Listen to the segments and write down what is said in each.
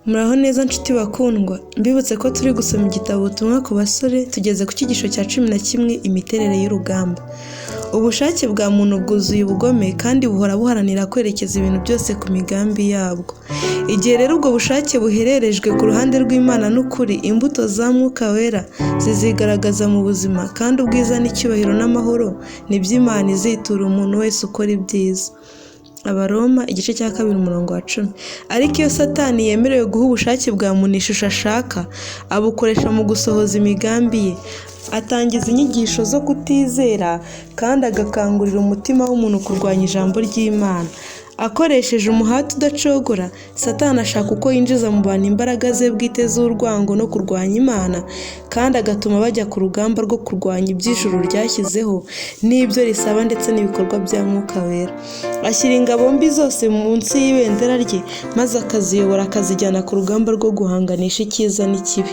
Muraho neza nshuti bakundwa, mbibutse ko turi gusoma igitabo ubutumwa ku basore, tugeze ku cyigisho cya 11, imiterere y'urugamba. Ubushake bwa muntu bwuzuye ubugome kandi buhora buharanira kwerekeza ibintu byose ku migambi yabwo. Igihe rero ubwo bushake buhererejwe ku ruhande rw'Imana n'ukuri, imbuto za Mwuka Wera zizigaragaza mu buzima, kandi ubwiza n'icyubahiro n'amahoro ni iby'Imana izitura umuntu wese ukora ibyiza. Abaroma igice cya 2 umurongo wa 10. Ariko iyo Satani yemerewe guha ubushake bwa muntu ishusho ashaka, abukoresha mu gusohoza imigambi ye. Atangiza inyigisho zo kutizera kandi agakangurira umutima w'umuntu kurwanya ijambo ry'Imana. Akoresheje umuhati udacogora, Satani ashaka uko yinjiza mu bantu imbaraga ze bwite z'urwango no kurwanya Imana, kandi agatuma bajya ku rugamba rwo kurwanya iby'ijuru ryashyizeho n'ibyo risaba ndetse n'ibikorwa bya Mwuka Wera. Ashyira ingabo mbi zose munsi y'ibendera rye, maze akaziyobora akazijyana ku rugamba rwo guhanganisha icyiza n'ikibi.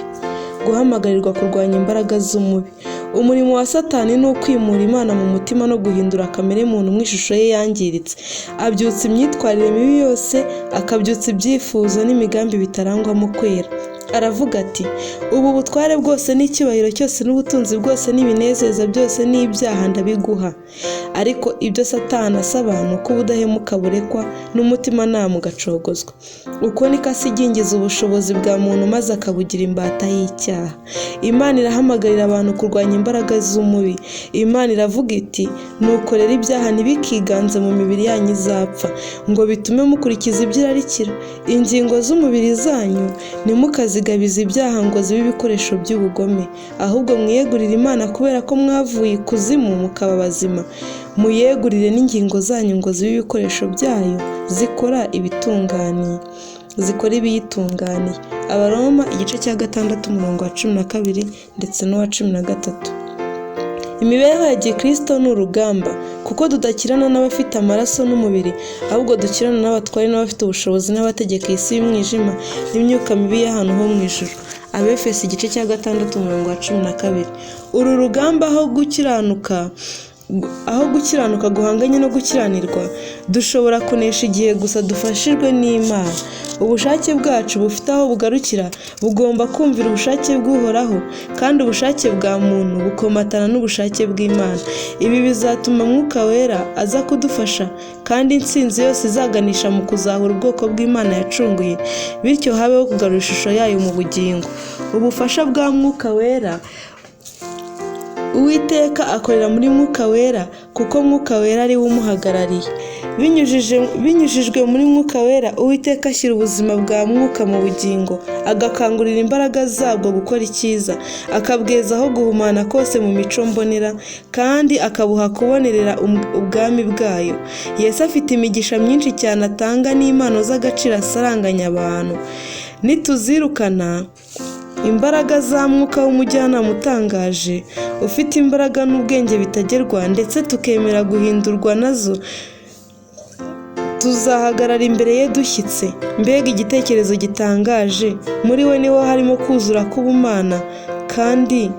Guhamagarirwa kurwanya imbaraga z'umubi. Umurimo wa Satani ni ukwimura Imana mu mutima no guhindura kamere muntu mu ishusho ye yangiritse. Abyutsa imyitwarire mibi yose, akabyutsa ibyifuzo n'imigambi bitarangwamo kwera. Aravuga ati: ubu butware bwose n'icyubahiro cyose n'ubutunzi bwose n'ibinezeza byose n'ibyaha ndabiguha. Ariko ibyo Satani asaba ni uko ubudahemuka burekwa n'umutimanama ugacogozwa. Uko niko asigingiza ubushobozi bwa muntu maze akabugira imbata y'icyaha. Imana irahamagarira abantu kurwanya imbaraga z'umubi. Imana iravuga iti: nuko rero ibyaha ntibikiganze mu mibiri yanyu izapfa, ngo bitume mukurikiza ibyo irarikira. Ingingo z'umubiri zanyu ntimukazigabize ibyaha ngo zibe ibikoresho by'ubugome, ahubwo mwiyegurire Imana kubera ko mwavuye ikuzimu mukaba bazima. Muyegurire n'ingingo zanyu ngo zibe ibikoresho byayo zikora ibitunganiye, zikora ibiyitunganiye. Abaroma igice cya 6 umurongo wa 12 ndetse n'uwa 13. Imibereho ya Gikristo ni urugamba, kuko tudakirana n'abafite amaraso n'umubiri, ahubwo dukirana n'abatware n'abafite ubushobozi n'abategeka isi y'umwijima n'imyuka mibi y'ahantu ho mu ijuru. Abefesi igice cya 6 umurongo wa 12. Uru rugamba aho gukiranuka guhanganye no gukiranirwa, dushobora kunesha igihe gusa dufashijwe n'Imana. Ubushake bwacu bufite aho bugarukira, bugomba kumvira ubushake bw'Uhoraho, kandi ubushake bwa muntu bukomatana n'ubushake bw'Imana. Ibi bizatuma Mwuka Wera aza kudufasha, kandi intsinzi yose izaganisha mu kuzahura ubwoko bw'Imana yacunguye, bityo habeho kugarura ishusho yayo mu bugingo. Ubufasha bwa Mwuka Wera. Uwiteka akorera muri Mwuka Wera, kuko Mwuka Wera ari we umuhagarariye. Binyujijwe muri Mwuka Wera, Uwiteka ashyira ubuzima bwa Mwuka mu bugingo, agakangurira imbaraga zabwo gukora icyiza, akabwezaho guhumana kose mu mico mbonera, kandi akabuha kubonerera ubwami bwayo. Yesu afite imigisha myinshi cyane atanga n'impano z'agaciro asaranganya abantu. Nituzirukana imbaraga za Mwuka w'umujyanama utangaje, ufite imbaraga n'ubwenge bitagerwa, ndetse tukemera guhindurwa nazo, tuzahagarara imbere ye dushyitse. Mbega igitekerezo gitangaje! Muri we niho harimo kuzura k'ubumana, kandi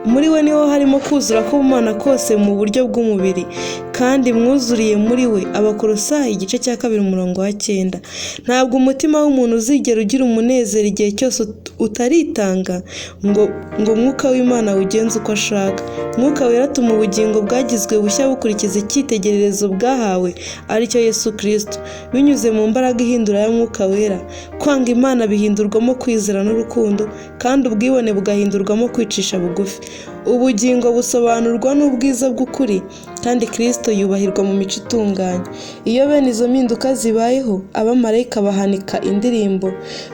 muri we niho harimo kuzura k'ubumana kose mu buryo bw'umubiri, kandi mwuzuriye muri we. Abakolosayi igice cya 2 umurongo wa 9. Ntabwo umutima w'umuntu uzigera ugira umunezero igihe cyose utaritanga ngo Mwuka w'Imana awugenze uko ashaka. Mwuka Wera atuma ubugingo bwagizwe bushya bukurikiza icyitegererezo bwahawe, aricyo Yesu Kristo. Binyuze mu mbaraga ihindura ya Mwuka Wera, kwanga Imana bihindurwamo kwizera n'urukundo, kandi ubwibone bugahindurwamo kwicisha bugufi. Ubugingo busobanurwa n'ubwiza bw'ukuri, kandi Kristo yubahirwa mu mico itunganye. Iyo bene izo mpinduka zibayeho, abamarayika bahanika indirimbo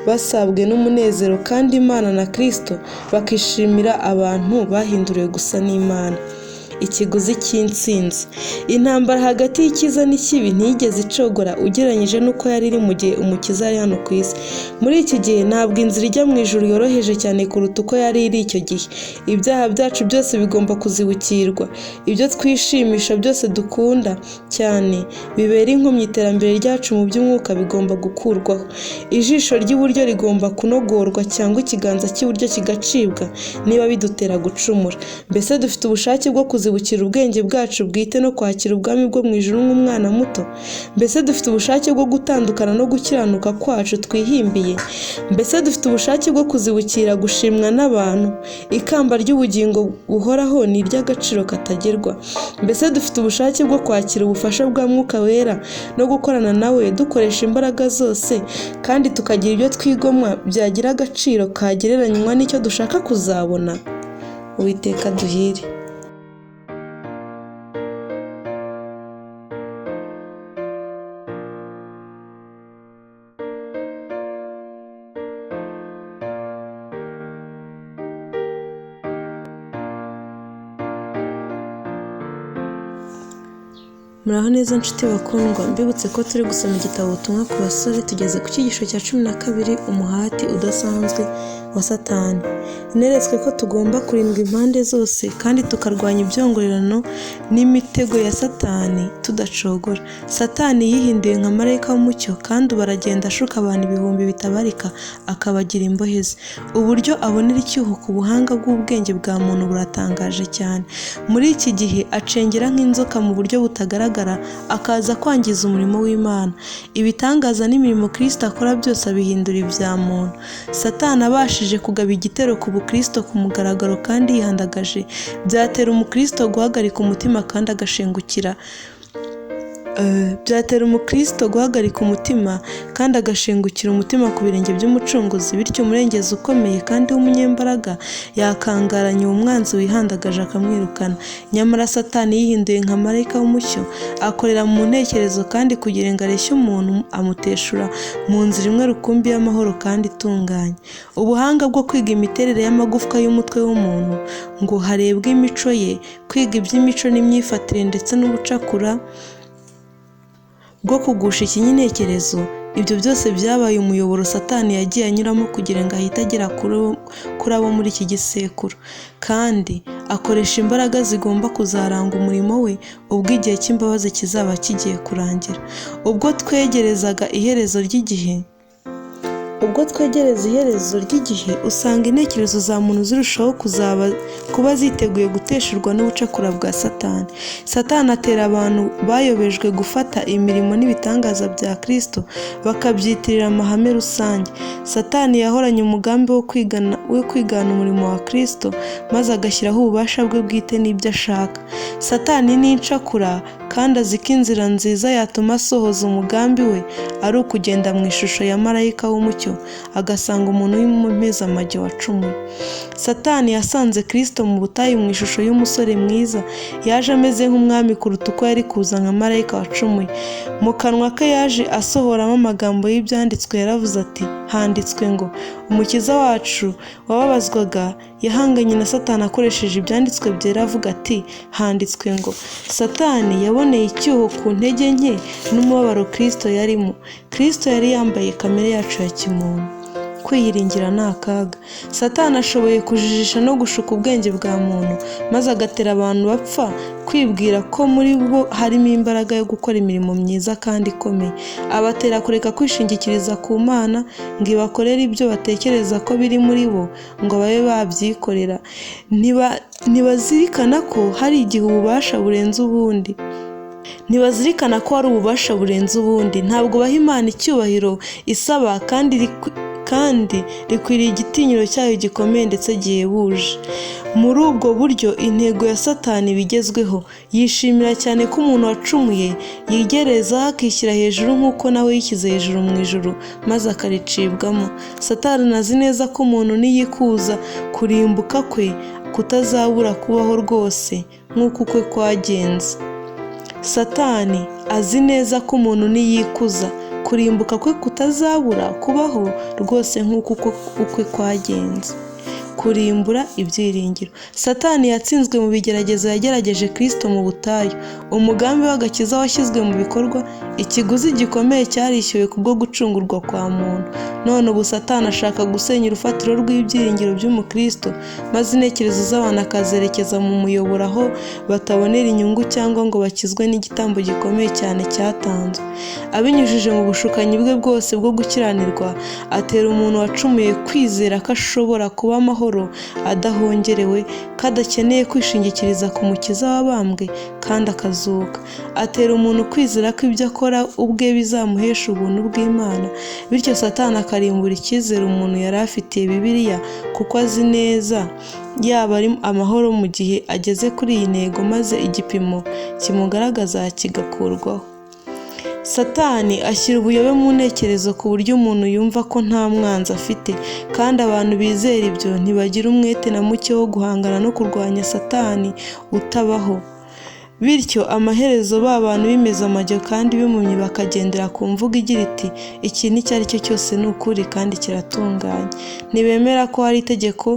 basabwe n'umunezero, kandi Imana na Kristo bakishimira abantu bahinduriwe gusa n'Imana. Ikiguzi cy'intsinzi. Intambara hagati y'icyiza n'ikibi ntiyigeze icogora ugereranyije n'uko yari iri mu gihe Umukiza yari hano ku isi. Muri iki gihe ntabwo inzira ijya mu ijuru yoroheje cyane kuruta uko yari iri icyo gihe. Ibyaha byacu byose bigomba kuzibukirwa. Ibyo twishimisha byose dukunda cyane bibera inkomyi iterambere ryacu mu by'umwuka bigomba gukurwaho. Ijisho ry'iburyo rigomba kunogorwa cyangwa ikiganza cy'iburyo kigacibwa niba bidutera gucumura. Mbese dufite ubushake bwo kuzibukira ubwenge bwacu bwite no kwakira ubwami bwo mu ijuru nk'umwana muto? Mbese dufite ubushake bwo gutandukana no gukiranuka kwacu twihimbiye? Mbese dufite ubushake bwo kuzibukira gushimwa n'abantu? Ikamba ry'ubugingo buhoraho ni iry'agaciro katagerwa. Mbese dufite ubushake bwo kwakira ubufasha bwa Mwuka Wera no gukorana nawe dukoresha imbaraga zose kandi tukagira ibyo twigomwa byagira agaciro kagereranywa n'icyo dushaka kuzabona? Uwiteka duhire. Muraho neza nshuti bakundwa, mbibutse ko turi gusoma igitabo ubutumwa ku basore, tugeze ku cyigisho cya 12, umuhati udasanzwe wa Satani. Neretswe ko tugomba kurindwa impande zose kandi tukarwanya ibyongorerano n'imitego ya Satani tudacogora. Satani yihinduye nka marayika w'umucyo kandi ubu aragenda ashuka abantu ibihumbi bitabarika akabagira imbohe ze. Uburyo abonera icyuho ku buhanga bw'ubwenge bwa muntu buratangaje cyane. Muri iki gihe acengera nk'inzoka mu buryo butagaragara akaza kwangiza umurimo w'Imana. Ibitangaza n'imirimo Kristo akora byose abihindura ibya muntu. Satani abashije kugaba igitero ku bukristo ku mugaragaro kandi yihandagaje, byatera umukristo guhagarika umutima kandi agashengukira byatera umukristo guhagarika umutima kandi agashengukira umutima ku birenge by'umucunguzi. Bityo umurengezi ukomeye kandi w'umunyembaraga yakangaranya uwo mwanzi wihandagaje akamwirukana. Nyamara Satani yihinduye nka marayika w'umucyo, akorera mu ntekerezo kandi kugira ngo areshye umuntu amuteshura mu nzira imwe rukumbi y'amahoro kandi itunganye. Ubuhanga bwo kwiga imiterere y'amagufwa y'umutwe w'umuntu ngo harebwe imico ye, kwiga iby'imico n'imyifatire ndetse n'ubucakura bwo kugusha ikinyerekezo, ibyo byose byabaye umuyoboro Satani yagiye anyuramo kugira ngo ahite agera kuri abo muri iki gisekuru, kandi akoresha imbaraga zigomba kuzaranga umurimo we ubwo igihe cy'imbabazi kizaba kigiye kurangira. Ubwo twegerezaga iherezo ry'igihe, ubwo twegereza iherezo ry'igihe, usanga intekerezo za muntu zirushaho kuba ziteguye guteshurwa n'ubucakura bwa Satani. Satani atera abantu bayobejwe gufata imirimo n'ibitangaza bya Kristo bakabyitirira amahame rusange. Satani yahoranye umugambi wo kwigana umurimo wa Kristo maze agashyiraho ububasha bwe bwite n'ibyo ashaka. Satani ni incakura kandi azi ko inzira nziza yatuma asohoza umugambi we ari ukugenda mu ishusho ya marayika w'umucyo, agasanga umuntu w'impezamajyo wacumuye. Satani yasanze Kristo mu butayu mu ishusho y'umusore mwiza, yaje ameze nk'umwami kuruta uko yari kuza nka marayika wacumuye. Mu kanwa ke yaje asohoramo amagambo y'ibyanditswe, yaravuze ati: handitswe ngo Umukiza wacu wababazwaga yahanganye na Satani akoresheje ibyanditswe byera avuga ati: handitswe ngo. Satani yaboneye icyuho ku ntege nke n'umubabaro Kristo yarimo. Kristo yari yambaye kamere yacu ya kimuntu. Kwiyiringira ni akaga. Satani ashoboye kujijisha no gushuka ubwenge bwa muntu, maze agatera abantu bapfa kwibwira ko muri bo harimo imbaraga yo gukora imirimo myiza kandi ikomeye. Abatera kureka kwishingikiriza ku Mana ngo ibakorere ibyo batekereza ko biri muri bo ngo babe babyikorera. Ntibazirikana ko hari igihe ububasha burenze ubundi. Ntibazirikana ko hari ububasha burenze ubundi. Ntabwo baha Imana icyubahiro isaba kandi rikwiriye igitinyiro cyayo gikomeye ndetse gihebuje. Muri ubwo buryo intego ya Satani iba igezweho. Yishimira cyane ko umuntu wacumuye yigerezaho akishyira hejuru nk'uko nawe yishyize hejuru mu ijuru maze akaricibwamo. Satani azi neza ko umuntu niyikuza kurimbuka kwe kutazabura kubaho rwose nk'uko ukwe kwagenze. Satani azi neza ko umuntu niyikuza kurimbuka kwe kutazabura kubaho rwose nk'uko ukwe kwagenze. Kurimbura ibyiringiro. Satani yatsinzwe mu bigeragezo yagerageje Kristo mu butayu. Umugambi w'agakiza washyizwe mu bikorwa, ikiguzi gikomeye cyarishyuwe kubwo gucungurwa kwa muntu. None ubu Satani ashaka gusenya urufatiro rw'ibyiringiro by'umukristo, maze intekerezo z'abantu akazerekeza mu muyoboro aho batabonera inyungu cyangwa ngo bakizwe n'igitambo gikomeye cyane cyatanzwe. Abinyujije mu bushukanyi bwe bwose bwo gukiranirwa, atera umuntu wacumuye kwizera ko ashobora kuba amahoro amahoro adahongerewe, ko adakeneye kwishingikiriza ku Mukiza wabambwe kandi akazuka. Atera umuntu kwizera ko ibyo akora ubwe bizamuhesha ubuntu bw'Imana, bityo Satani akarimbura icyizere umuntu yari afitiye Bibiliya, kuko azi neza yaba ari amahoro mu gihe ageze kuri iyi ntego, maze igipimo kimugaragaza kigakurwaho. Satani ashyira ubuyobe mu ntekerezo ku buryo umuntu yumva ko nta mwanzi afite, kandi abantu bizera ibyo ntibagira umwete na muke wo guhangana no kurwanya Satani utabaho. Bityo amaherezo ba bantu bimeze amajyo kandi b'impumyi bakagendera ku mvugo igira iti ikintu icyo ari cyo cyose ni ukuri kandi kiratunganye. Ntibemera ko hari itegeko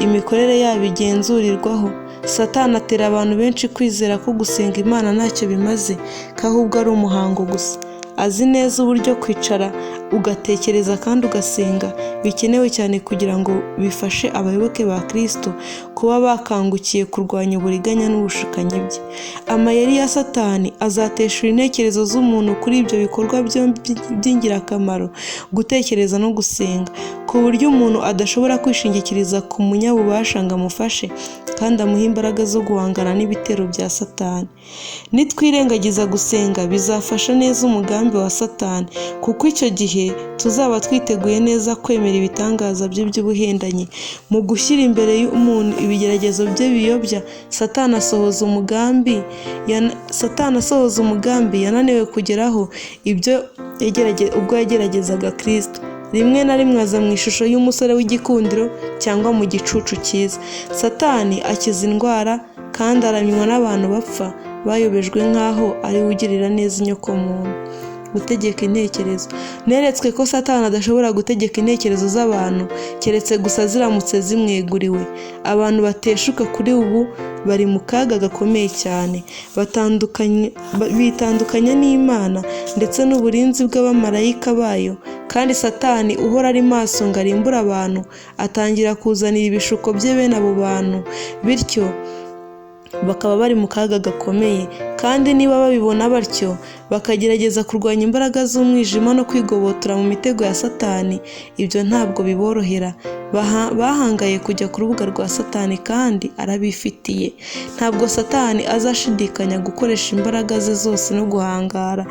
imikorere yabo igenzurirwaho. Satani atera abantu benshi kwizera ko gusenga Imana ntacyo bimaze, ko ahubwo ari umuhango gusa. Azi neza uburyo kwicara ugatekereza kandi ugasenga bikenewe cyane kugira ngo bifashe abayoboke ba Kristo kuba bakangukiye kurwanya uburiganya n'ubushukanyi bye. Amayeri ya Satani azateshura intekerezo z'umuntu kuri ibyo bikorwa byombi by'ingirakamaro, gutekereza no gusenga, ku buryo umuntu adashobora kwishingikiriza ku munyabubasha ngo amufashe kandi amuhe imbaraga zo guhangana n'ibitero bya Satani. Nitwirengagiza gusenga bizafasha neza umugambi wa Satani, kuko icyo gihe tuzaba twiteguye neza kwemera ibitangaza bye by'ubuhendanyi. Mu gushyira imbere y'umuntu ibigeragezo bye biyobya, Satani asohoza umugambi yananiwe kugeraho ibyo ubwo yageragezaga Kristo. Rimwe na rimwe aza mu ishusho y'umusore w'igikundiro cyangwa mu gicucu cyiza. Satani akiza indwara kandi aramywa n'abantu bapfa bayobejwe nk'aho ari we ugirira neza inyokomuntu. Gutegeka intekerezo. Neretswe ko Satani adashobora gutegeka intekerezo z'abantu keretse gusa ziramutse zimweguriwe. Abantu bateshuka kuri ubu bari mu kaga gakomeye cyane, bitandukanya n'Imana ndetse n'uburinzi bw'abamarayika bayo, kandi Satani uhora ari maso ngo arimbure abantu atangira kuzanira ibishuko bye bene abo bantu, bityo bakaba bari mu kaga gakomeye. Kandi niba babibona batyo bakagerageza kurwanya imbaraga z'umwijima no kwigobotora mu mitego ya Satani, ibyo ntabwo biborohera. Bahangaye kujya ku rubuga rwa Satani kandi arabifitiye. Ntabwo Satani azashidikanya gukoresha imbaraga ze zose no guhangara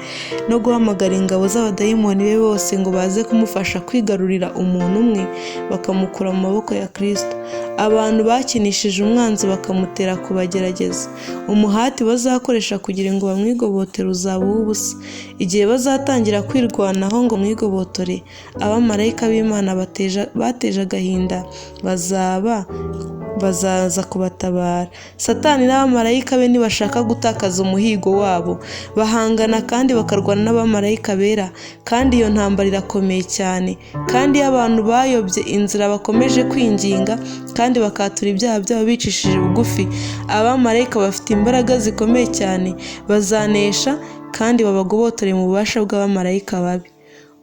no guhamagara ingabo z'abadayimoni be bose ngo baze kumufasha kwigarurira umuntu umwe bakamukura mu maboko ya Kristo. Abantu bakinishije umwanzi bakamutera kubagerageza. Umuhati bazakoresha kugira ngo bamwigobotore uzaba uw'ubusa. Igihe bazatangira kwirwanaho ngo mwigobotore, abamarayika b'Imana bateje agahinda bazaza kubatabara. Satani n'abamarayika be ntibashaka gutakaza umuhigo wabo, bahangana kandi bakarwana n'abamarayika bera, kandi iyo ntambara irakomeye cyane. Kandi iyo abantu bayobye inzira bakomeje kwinginga kandi bakatura ibyaha byabo bicishije bugufi, abamarayika bafite imbaraga zikomeye cyane bazanesha kandi babagobotore mu bubasha bw'abamarayika babi.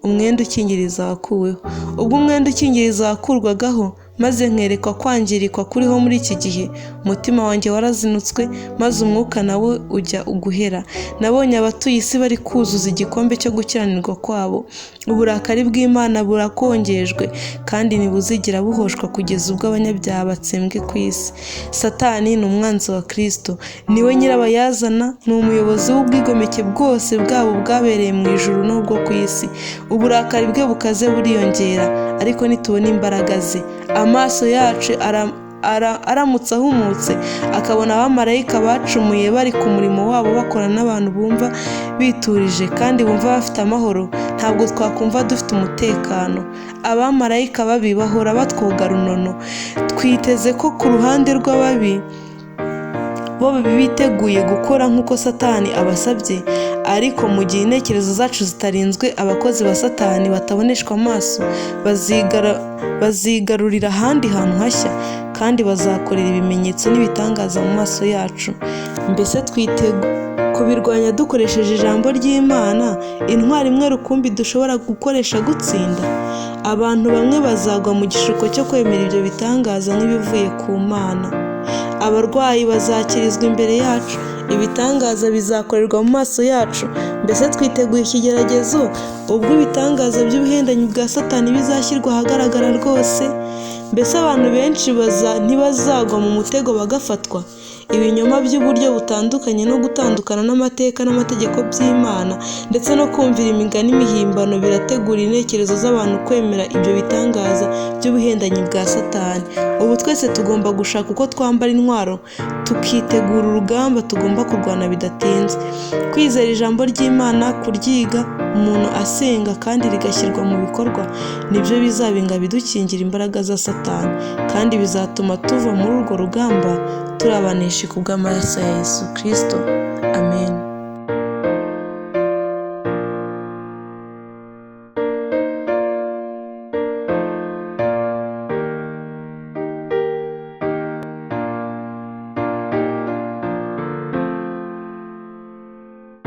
Umwenda ukingiriza wakuweho. Ubwo umwenda ukingiriza wakurwagaho, maze nkerekwa kwangirikwa kuriho muri iki gihe, umutima wanjye warazinutswe, maze umwuka nawe ujya uguhera. Nabonye abatuye isi bari kuzuza igikombe cyo gukiranirwa kwabo. Uburakari bw'Imana burakongejwe kandi ntibuzigera buhoshwa kugeza ubwo abanyabyaha batsembwe ku isi. Satani ni umwanzi wa Kristo, niwe nyirabayazana, ni umuyobozi w'ubwigomeke bwose bwabo bwabereye mu ijuru n'ubwo ku isi. Uburakari bwe bukaze buriyongera, ariko nitubona imbaraga ze, amaso yacu aramutse ahumutse akabona abamarayika bacumuye bari ku murimo wabo bakorana n'abantu bumva biturije kandi bumva bafite amahoro, ntabwo twakumva dufite umutekano. Abamarayika babi bahora batwoga runono. Twiteze ko ku ruhande rw'ababi bo biteguye gukora nk'uko Satani abasabye, ariko mu gihe intekerezo zacu zitarinzwe, abakozi ba Satani bataboneshwa amaso bazigarurira ahandi hantu hashya kandi bazakorera ibimenyetso n'ibitangaza mu maso yacu. Mbese twiteguye kubirwanya dukoresheje ijambo ry'Imana, intwari imwe rukumbi dushobora gukoresha gutsinda? Abantu bamwe bazagwa mu gishuko cyo kwemera ibyo bitangaza nk'ibivuye ku Mana. Abarwayi bazakirizwa imbere yacu, ibitangaza bizakorerwa mu maso yacu. Mbese twiteguye ikigeragezo ubwo ibitangaza by'ubuhendanyi bwa Satani bizashyirwa ahagaragara rwose? Mbese abantu benshi ntibazagwa mu mutego bagafatwa? Ibinyoma by'uburyo butandukanye no gutandukana n'amateka n'amategeko by'Imana ndetse no kumvira imigani mihimbano birategura intekerezo z'abantu kwemera ibyo bitangaza by'ubuhendanyi bwa Satani. Ubu twese tugomba gushaka uko twambara intwaro, tukitegura urugamba tugomba kurwana bidatinze. Kwizera ijambo ry'Imana, kuryiga umuntu asenga kandi rigashyirwa mu bikorwa, nibyo bizaba ingabo idukingira imbaraga za Satani, kandi bizatuma tuva muri urwo rugamba turi abaneshi kubw'amaraso ya Yesu Kristo.